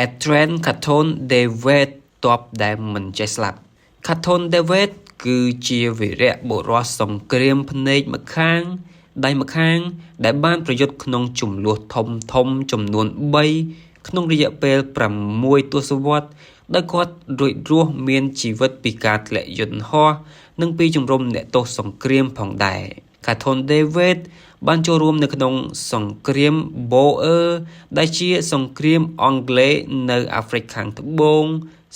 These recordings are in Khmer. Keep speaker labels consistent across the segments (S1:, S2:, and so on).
S1: Adrian Carton de Wiart ទ័ពដែលមិនចេះស្លាប់ Carton de Wiart គឺជាវីរបុរសសង្គ្រាមភ្នែកម្ខាងដៃម្ខាង ដែលបានប្រយុទ្ធក្នុងជម្លោះធំៗចំនួន3ក្នុងរយៈពេល6ទសវត្សរ៍ដោយគាត់រួចរស់មានជីវិតពីការធ្លាក់យន្តហោះនិងពីជំរំអ្នកទោសសង្គ្រាមផងដែរ Carton de Wiart បានចូលរួមនៅក្នុងសង្គ្រាមបូអឺដែលជាសង្គ្រាមអង់គ្លេសនៅអាហ្វ្រិកខាងត្បូង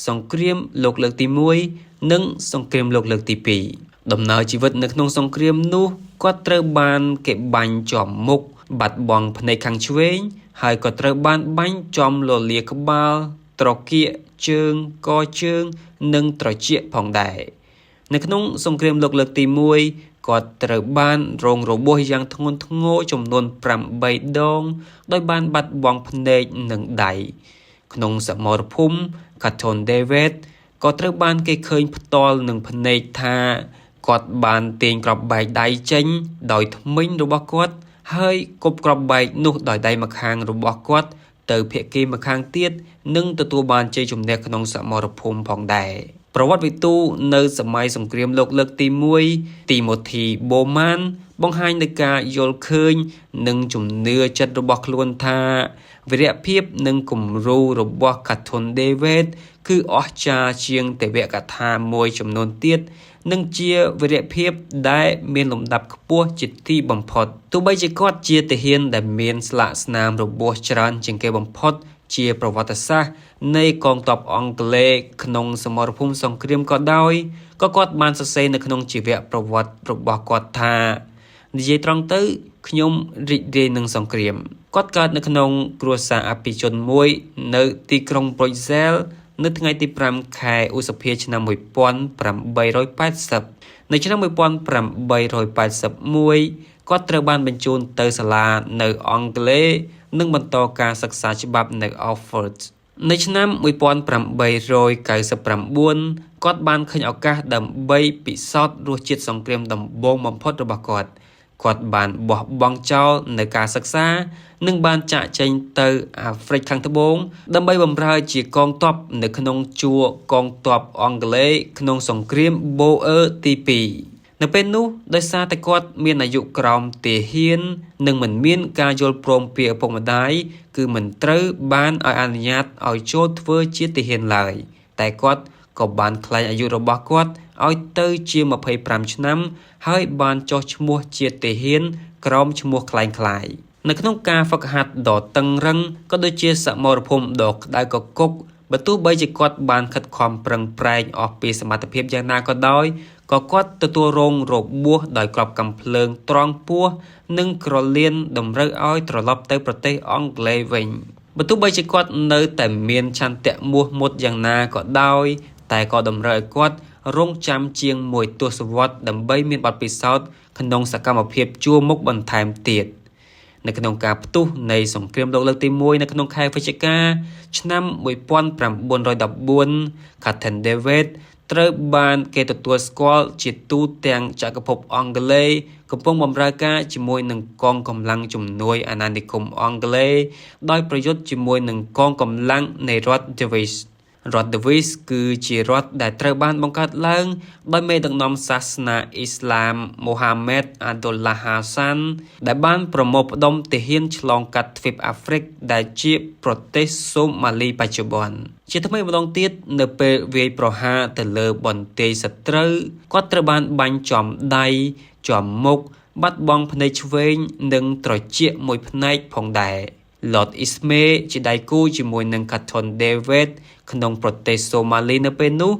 S1: សង្គ្រាមលោកលើកទី1និងសង្គ្រាមលោកលើកទី2ដំណើរជីវិតនៅក្នុងសង្គ្រាមនោះគាត់ត្រូវបានគេបាញ់ចំមុខបាត់បង់ភ្នែកខាងឆ្វេងហើយក៏ត្រូវបានបាញ់ចំលលាក្បាលត្រគាកជើងកជើងនិងត្រចៀកផងដែរនៅក្នុងសង្គ្រាមលោកលើកទី1គាត់ត្រូវបានរងរបួសយ៉ាងធ្ងន់ធ្ងរចំនួន8ដងដោយបានបាត់បង់ភ្នែកនិងដៃក្នុងសមរភូមិ Carton de Wiart ក៏ត្រូវបានគេឃើញផ្ទាល់នឹងភ្នែកថាគាត់បានទាញគ្រាប់បែកដៃចេញដោយធ្មេញរបស់គាត់ហើយគប់គ្រាប់បែកនោះដោយដៃម្ខាងរបស់គាត់ទៅភាគីម្ខាងទៀតនិងទទួលបានជ័យជំនះក្នុងសមរភូមិផងដែរប្រវត្តិវិទូនៅសម័យសង្គ្រាមលោកលើកទី1ទីម៉ូធីបូម៉ានបង្ហាញនូវការយល់ឃើញនិងជំនឿចិត្តរបស់ខ្លួនថាវីរភាពនិងគំរូរបស់ Carton de Wiart គឺអស្ចារ្យជាងទេវកថាមួយចំនួនទៀតនិងជាវីរភាពដែលមានលំដាប់ខ្ពស់ជាទីបំផុតទោះបីជាគាត់ជាទាហានដែលមានស្លាកស្នាមរបួសច្រើនជាងគេបំផុតជាប្រវត្តិសាស្ត្រនៃកងទ័ពអង់គ្លេសក្នុងសមរភូមិសង្គ្រាមក៏ដោយក៏គាត់បានសរសេរនៅក្នុងជីវប្រវត្តិរបស់គាត់ថានិយាយត្រង់ទៅខ្ញុំរីករាយនឹងសង្គ្រាមគាត់កើតនៅក្នុងគ្រួសារអភិជនមួយនៅទីក្រុងប្រុយសែលនៅថ្ងៃទី5ខែឧសភាឆ្នាំ1880នៅឆ្នាំ1881គាត់ត្រូវបានបញ្ជូនទៅសាលានៅអង់គ្លេសនិងបន្តការសិក្សាច្បាប់នៅ Oxford នៅឆ្នាំ1899គាត់បានឃើញឱកាសដើម្បីពិសោធន៍រសជាតិសង្គ្រាមដំបូងបំផុតរបស់គាត់គាត់បានបោះបង់ចោលនៅការសិក្សានិងបានចាកចេញទៅអាហ្វ្រិកខាងត្បូងដើម្បីបម្រើជាកងទ័ពនៅក្នុងជួរកងទ័ពអង់គ្លេសក្នុងសង្គ្រាមបូអឺទី2នៅពេលនោះដោយសារតែគាត់មានអាយុក្រោមទាហាននិងមិនមានការយល់ព្រមពីឪពុកម្ដាយគឺមិនត្រូវបានឲ្យអនុញ្ញាតឲ្យចូលធ្វើជាទាហានឡើយតែគាត់ក៏បានក្លែងអាយុរបស់គាត់ឲ្យទៅជា25ឆ្នាំហើយបានចុះឈ្មោះជាទាហានក្រោមឈ្មោះក្លែងក្លាយនៅក្នុងការហ្វឹកហាត់ដ៏តឹងរឹងក៏ដូចជាសមរភូមិដ៏ក្តៅកគុកបើទោះបីជាគាត់បានខិតខំប្រឹងប្រែងអស់ពីសមត្ថភាពយ៉ាងណាក៏ដោយក៏គាត់ទទួលរងរបួសដោយគ្រាប់កាំភ្លើងត្រង់ពោះនិងក្រលៀនតម្រូវឲ្យត្រឡប់ទៅប្រទេសអង់គ្លេសវិញបើទោះបីជាគាត់នៅតែមានឆន្ទៈមោះមុតយ៉ាងណាក៏ដោយតែក៏តម្រូវឲ្យគាត់រងចាំជាងមួយទសវត្សរ៍ដើម្បីមានបទពិសោធន៍ក្នុងសកម្មភាពជួរមុខបន្ថែមទៀតនៅក្នុងការផ្ទុះនៃសង្គ្រាមលោកលើកទី1នៅក្នុងខែវិច្ឆិកាឆ្នាំ1914 Carton de Wiart ត្រូវបានគេទទួលស្គាល់ជាទូទាំងចក្រភពអង់គ្លេសកំពុងបម្រើការជាមួយនឹងកងកម្លាំងជំនួយអាណានិគមអង់គ្លេសដោយប្រយុទ្ធជាមួយនឹងកងកម្លាំងនៃរដ្ឋ Davis រដ្ឋ Davis គឺជារដ្ឋដែលត្រូវបានបង្កើតឡើងដោយមេដឹកនាំសាសនាអ៊ីស្លាមមូហាម៉េតអាឌុលឡាហាសានដែលបានប្រមូលផ្ដុំទាហានឆ្លងកាត់ទ្វីបអាហ្វ្រិកដែលជាប្រទេសសូម៉ាលីបច្ចុប្បន្នជាថ្មីម្ដងទៀតនៅពេលវាយប្រហារទៅលើបន្ទាយសត្រូវគាត់ត្រូវបានបាញ់ចំដៃចំមុខបាត់បង់ភ្នែកឆ្វេងនិងត្រចៀកមួយផ្នែកផងដែរ Lord Ismay ជាដៃគូជាមួយនឹង Carton de Wiart ក្នុងប្រទេសសូម៉ាលីនៅពេលនោះ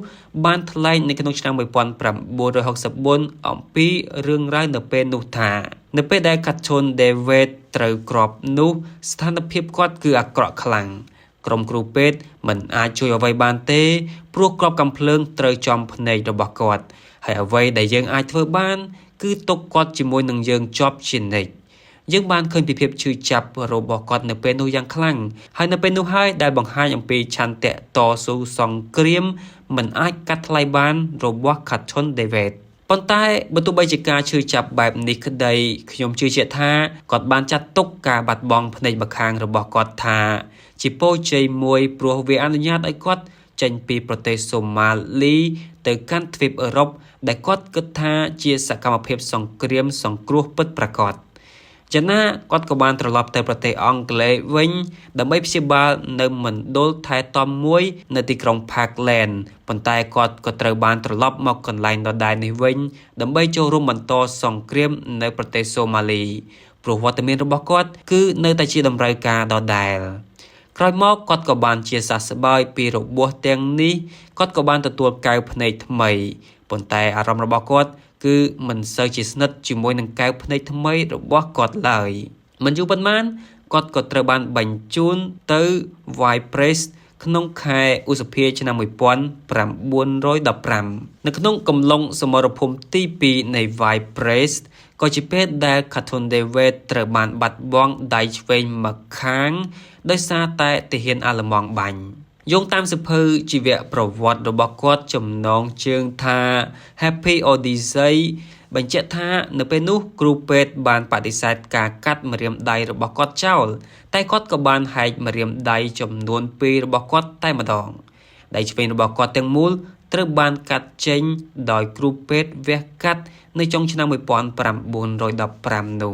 S1: បានថ្លែងនៅក្នុងឆ្នាំ1964អំពីរឿងរ៉ាវនៅពេលនោះថានៅពេលដែល Carton de Wiart ត្រូវគ្រាប់នោះស្ថានភាពគាត់គឺអាក្រក់ខ្លាំងក្រុមគ្រូពេទ្យមិនអាចជួយអ្វីបានទេព្រោះគ្រាប់កាំភ្លើងត្រូវចំភ្នែករបស់គាត់ហើយអ្វីដែលយើងអាចធ្វើបានគឺទុកគាត់ជាមួយនឹងយើងជាប់ជានិច្ចយើងបានឃើញពីភាពឈឺចាប់របស់គាត់នៅពេលនោះយ៉ាងខ្លាំងហើយនៅពេលនោះហើយដែលបង្ហាញអំពីឆន្ទៈតស៊ូសង្គ្រាមមិនអាចកាត់ថ្លៃបានរបស់ Carton de Wiart ប៉ុន្តែបើទោះបីជាការឈឺចាប់បែបនេះក្តីខ្ញុំជឿជាក់ថាគាត់បានចាត់ទុកការបាត់បង់ភ្នែកម្ខាងរបស់គាត់ថា ជាពរជ័យមួយព្រោះវាអនុញ្ញាតឲ្យគាត់ចេញពីប្រទេសសូម៉ាលីទៅកាន់ទ្វីបអឺរ៉ុបដែលគាត់គិតថាជាសកម្មភាពសង្គ្រាមសង្គ្រោះពិតប្រាកដ។ យ៉ាងណាគាត់ក៏បានត្រឡប់ទៅប្រទេសអង់គ្លេសវិញដើម្បីព្យាបាលនៅមណ្ឌលថែទាំមួយនៅទីក្រុង Parkland ប៉ុន្តែគាត់ក៏ត្រូវបានត្រឡប់មកកន្លែងដដែលនេះវិញដើម្បីចូលរួមបន្តសង្គ្រាមនៅប្រទេសសូម៉ាលីព្រោះវត្តមានរបស់គាត់គឺនៅតែជាតម្រូវការដដែល។ ក្រោយមកគាត់ក៏បានជាសះស្បើយពីរបួសទាំងនេះគាត់ក៏បានទទួលកែវភ្នែកថ្មីប៉ុន្តែអារម្មណ៍របស់គាត់គឺមិនសូវជាស្និទ្ធជាមួយនឹងកែវភ្នែកថ្មីរបស់គាត់ឡើយ។មិនយូរប៉ុន្មានគាត់ក៏ត្រូវបានបញ្ជូនទៅ Ypres ក្នុងខែឧសភាឆ្នាំ1915នៅក្នុងកំឡុងសមរភូមិទី2នៃ Ypres ក៏ជាពេលដែល Carton David ត្រូវបានបាត់បង់ដៃឆ្វេងម្ខាងដោយសារតែទាហានអាល្លឺម៉ង់បាញ់។យោងតាមសៀវភៅជីវប្រវត្តិរបស់គាត់ចំណងជើងថា Happy Odyssey បញ្ជាក់ថានៅពេលនោះគ្រូពេទ្យបានបដិសេធការកាត់ម្រាមដៃរបស់គាត់ចោលតែគាត់ក៏បានហែកម្រាមដៃចំនួន2របស់គាត់តែម្ដងដៃឆ្វេងរបស់គាត់ទាំងមូលត្រូវបានកាត់ចេញដោយគ្រូពេទ្យវះកាត់នៅចុងឆ្នាំ1915នោះ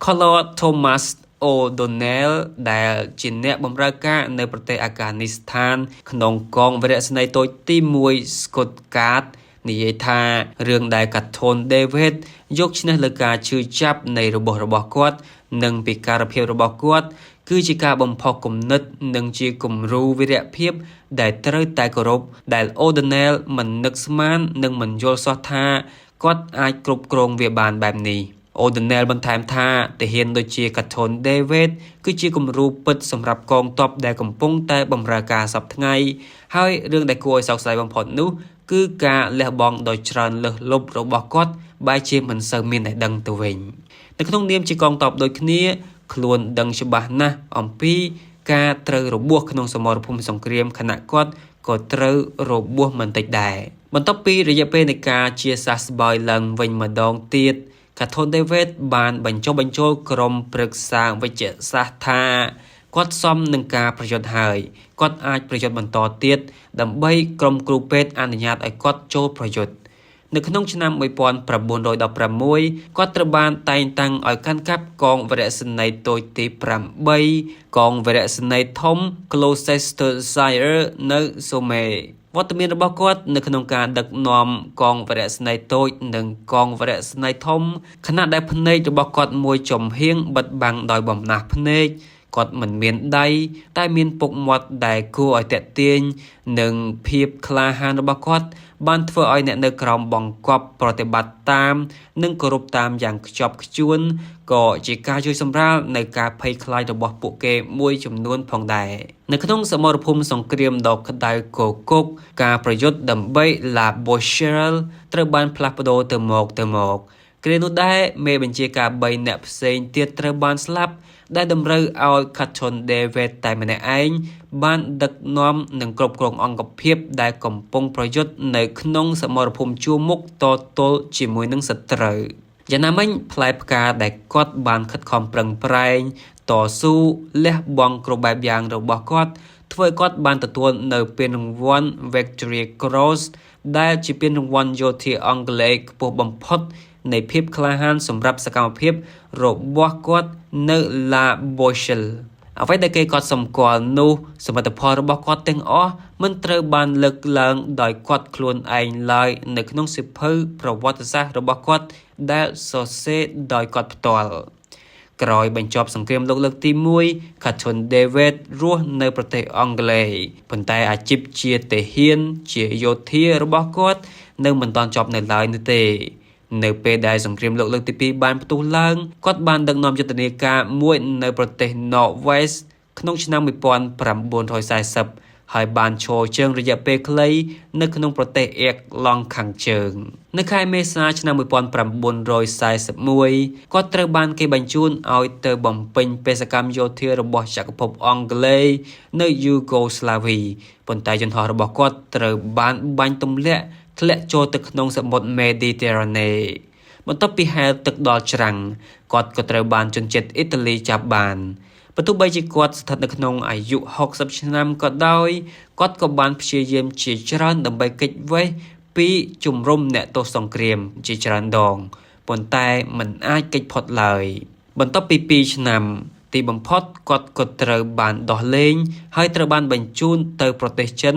S1: Colonel Thomas O'Donnell ដែលជាអ្នកបម្រើការនៅប្រទេសអាហ្គានីស្ថានក្នុងកងវរសេនីយ៍តូចទី1 Stuttgart និយាយថារឿងដែល Carton David យកឈ្នះលើការឈឺចាប់នៃរបួសរបស់គាត់និងពិការភាពរបស់គាត់គឺជាការបំផុសគំនិតនិងជាគំរូវីរភាពដែលត្រូវតែគោរពដែល O'Donnell មិននឹកស្មាននិងមិនយល់សោះថាគាត់អាចគ្រប់គ្រងវាបានបែបនេះ។ O'Donnell បន្ថែមថាទាហានដូចជា Carton David គឺជាគំរូពិតសម្រាប់កងទ័ពដែលកំពុងតែបម្រើការសព្វថ្ងៃហើយរឿងដែលគួរឲ្យសោកស្ដាយបំផុតនោះគឺការលះបង់ដ៏ច្រើនលើសលប់របស់គាត់បែរជាមិនសូវមានអ្នកដឹងទៅវិញ។នៅក្នុងនាមជាកងទ័ពដូចគ្នាខ្លួនដឹងច្បាស់ណាស់អំពីការត្រូវរបួសក្នុងសមរភូមិសង្គ្រាមខណៈគាត់ក៏ត្រូវរបួសមិនតិចដែរ។បន្ទាប់ពីរយៈពេលនៃការជាសះស្បើយឡើងវិញម្ដងទៀត Carton David បានបញ្ចុះបញ្ចូលក្រុមប្រឹក្សាវិទ្យាសាស្ត្រថាគាត់សមនឹងការប្រយុទ្ធហើយគាត់អាចប្រយុទ្ធបន្តទៀតដើម្បីក្រុមគ្រូពេទ្យអនុញ្ញាតឲ្យគាត់ចូលប្រយុទ្ធនៅក្នុងឆ្នាំ1916គាត់ត្រូវបានតែងតាំងឲ្យកាន់កាប់កងវរសេនីយ៍តូចទី8កងវរសេនីយ៍ធំ Gloucestershire នៅសូមេវត្តមានរបស់គាត់នៅក្នុងការដឹកនាំកងវរសេនីយ៍តូចនិងកងវរសេនីយ៍ធំខណៈដែលភ្នែករបស់គាត់មួយចំហៀងបិទបាំងដោយបំណះភ្នែកគាត់មិនមានដៃតែមានពុកមាត់ដែលគួរឲ្យទាក់ទាញនិងភាពក្លាហានរបស់គាត់បានធ្វើឲ្យអ្នកនៅក្រោមបង្គាប់ប្រតិបត្តិតាមនិងគោរពតាមយ៉ាងខ្ជាប់ខ្ជួនក៏ជាការជួយសម្រាលនៅការភ័យខ្លាចរបស់ពួកគេមួយចំនួនផងដែរ។នៅក្នុងសមរភូមិសង្គ្រាមដ៏ក្តៅគគុកការប្រយុទ្ធដើម្បី La Bochelle ត្រូវបានផ្លាស់ប្ដូរទៅមកគ្រានោះដែរមេបញ្ជាការ3នាក់ផ្សេងទៀតត្រូវបានស្លាប់ដែលតម្រូវឲ្យ Carton David តែម្នាក់ឯងបានដឹកនាំនិងគ្រប់គ្រងអង្គភាពដែលកំពុងប្រយុទ្ធនៅក្នុងសមរភូមិជួរមុខតទល់ជាមួយនឹងសត្រូវ។យ៉ាងណាមិញផ្លែផ្កាដែលគាត់បានខិតខំប្រឹងប្រែងតស៊ូលះបង់គ្រប់បែបយ៉ាងរបស់គាត់ធ្វើឲ្យគាត់បានទទួលនៅពានរង្វាន់ Victoria Cross ដែលជាពានរង្វាន់យោធាអង់គ្លេសខ្ពស់បំផុតនៃភាពក្លាហានសម្រាប់សកម្មភាពរបស់គាត់នៅ La Bochelle អ្វីដែលគេគាត់សម្គាល់នោះសមិទ្ធផលរបស់គាត់ទាំងអស់មិនត្រូវបានលើកឡើងដោយគាត់ខ្លួនឯងឡើយនៅក្នុងសៀវភៅប្រវត្តិសាស្ត្ររបស់គាត់ដែលសរសេរដោយគាត់ផ្ទាល់។ក្រោយបញ្ចប់សង្គ្រាមលោកលើកទី1 Carton David រស់នៅប្រទេសអង់គ្លេសប៉ុន្តែអាជីពជាទាហានជាយោធារបស់គាត់នៅមិនទាន់ចប់នៅឡើយនោះទេនៅពេលដែលសង្គ្រាមលោកលើកទី2បានផ្ទុះឡើងគាត់បានដឹកនាំយុទ្ធនាការមួយនៅប្រទេស North West ក្នុងឆ្នាំ1940ហើយបានឈរជើងរយៈពេលខ្លីនៅក្នុងប្រទេសអៀកឡង់ខាងជើងនៅខែមេសាឆ្នាំ1941គាត់ត្រូវបានគេបញ្ជូនឲ្យទៅបំពេញបេសកកម្មយោធារបស់ចក្រភពអង់គ្លេសនៅយូហ្គោស្លាវីប៉ុន្តែយន្តហោះរបស់គាត់ត្រូវបានបាញ់ទម្លាក់ធ្លាក់ចូលទៅក្នុងសមុទ្រមេឌីទែរ៉ាណេបន្ទាប់ពីហែលទឹកដល់ច្រាំងគាត់ក៏ត្រូវបានជនជាតិអ៊ីតាលីចាប់បាន បើទោះបីជាគាត់ស្ថិតនៅក្នុងអាយុ60ឆ្នាំក៏ដោយគាត់ក៏បានព្យាយាមជាច្រើនដើម្បីគេចវេះពីជំរំអ្នកទោសសង្គ្រាមជាច្រើនដងប៉ុន្តែមិនអាចគេចផុតឡើយ។បន្ទាប់ពី2ឆ្នាំទីបំផុតគាត់ក៏ត្រូវបានដោះលែងហើយត្រូវបានបញ្ជូនទៅប្រទេសចិន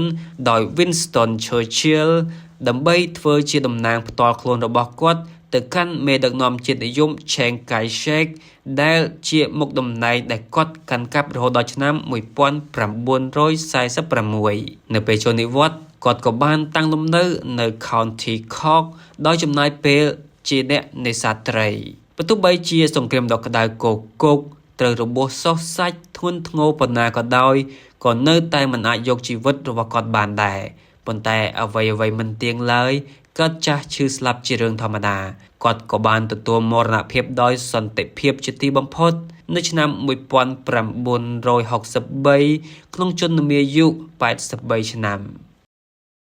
S1: ដោយ Winston Churchill ដើម្បីធ្វើជាតំណាងផ្ទាល់ខ្លួនរបស់គាត់ទៅកាន់មេដឹកនាំជាតិនិយម Chiang Kai-shek ដែលជាមុខតំណែងដែលគាត់កាន់កាប់រហូតដល់ឆ្នាំ1946។ នៅពេលចូលនិវត្តន៍គាត់ក៏បានតាំងលំនៅនៅ County Cork ដោយចំណាយពេលជាអ្នកនេសាទត្រីបើទោះបីជាសង្គ្រាមដ៏ក្តៅគគុកត្រូវរបួសសុះសាច់ធ្ងន់ធ្ងរប៉ុណ្ណាក៏ដោយក៏នៅតែមិនអាចយកជីវិតរបស់គាត់បានដែរប៉ុន្តែអ្វីអ្វីមិនទៀងឡើយកើតចាស់ឈឺស្លាប់ជារឿងធម្មតាគាត់ក៏បានទទួលមរណភាពដោយសន្តិភាពជាទីបំផុតនៅឆ្នាំ1963ក្នុងជនមាយុ83ឆ្នាំ។